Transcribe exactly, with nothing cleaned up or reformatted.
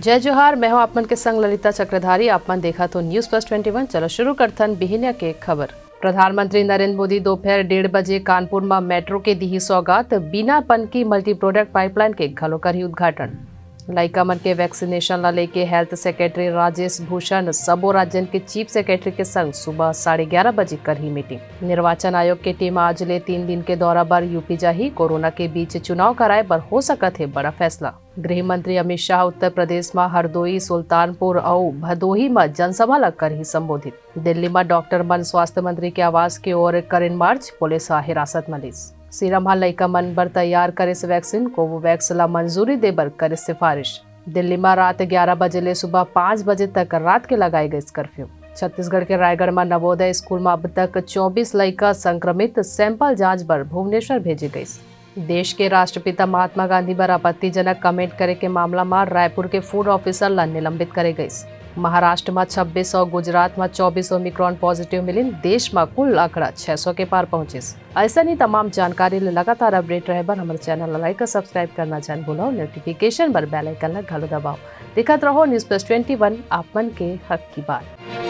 जय जोहार, मैं हूं आप मन के संग ललिता चक्रधारी। आप मन देखत हो News Plus Twenty One। चलो शुरू करथन बिहिनिया के खबर। प्रधानमंत्री नरेंद्र मोदी दोपहर डेढ़ बजे कानपुर म मेट्रो के दिही सौगात, बिना पनकी मल्टी प्रोडक्ट पाइपलाइन के घलो करही उद्घाटन। लइका मन के वैक्सीनेशन ला लेके हेल्थ सेक्रेटरी राजेश भूषण सबो राज्यन के चीफ सेक्रेटरी के संग सुबह साढ़े ग्यारह बजे करही मीटिंग। निर्वाचन आयोग के टीम आज ले तीन दिन के दौरा बर यूपी जाही। कोरोना के बीच चुनाव कराए बर हो सकत हे बड़ा फैसला। गृह मंत्री अमित शाह उत्तर प्रदेश म हरदोई, सुल्तानपुर अउ भदोही म जनसभा ल करही संबोधित। दिल्ली म डॉक्टर मन स्वास्थ्य मंत्री के आवास के ओर करिन मार्च, पुलिस ह हिरासत म लिस। सीरम ह लइका मन बर तैयार करिस वैक्सीन, कोवोवैक्स ल मंजूरी दे बर करिस सिफारिश। दिल्ली म रात ग्यारह बजे ले सुबह पाँच बजे तक रात के लगाए गइस कर्फ्यू। छत्तीसगढ़ के रायगढ़ म नवोदय स्कूल म अब तक चौबीस लइका संक्रमित, सैंपल जांच बर भुवनेश्वर भेजे गइस। देश के राष्ट्रपिता महात्मा गांधी बर आपत्तिजनक कमेंट करे के मामला म रायपुर के फूड ऑफिसर ल निलंबित करे गइस। महाराष्ट्र म छब्बीस अउ गुजरात म चौबीस ओमिक्रॉन पॉजिटिव मिलिन, देश म कुल आंकड़ा छह सौ के पार पहुंचिस। अइसन ही तमाम जानकारी ले लगातार अपडेट रहे बर हमर चैनल ल लाइक अउ सब्सक्राइब करना झन भूलव, नोटिफिकेशन बर बेल आइकन ल घलो दबाव। देखत रहो News Plus Twenty One, आप मन के हक की बात।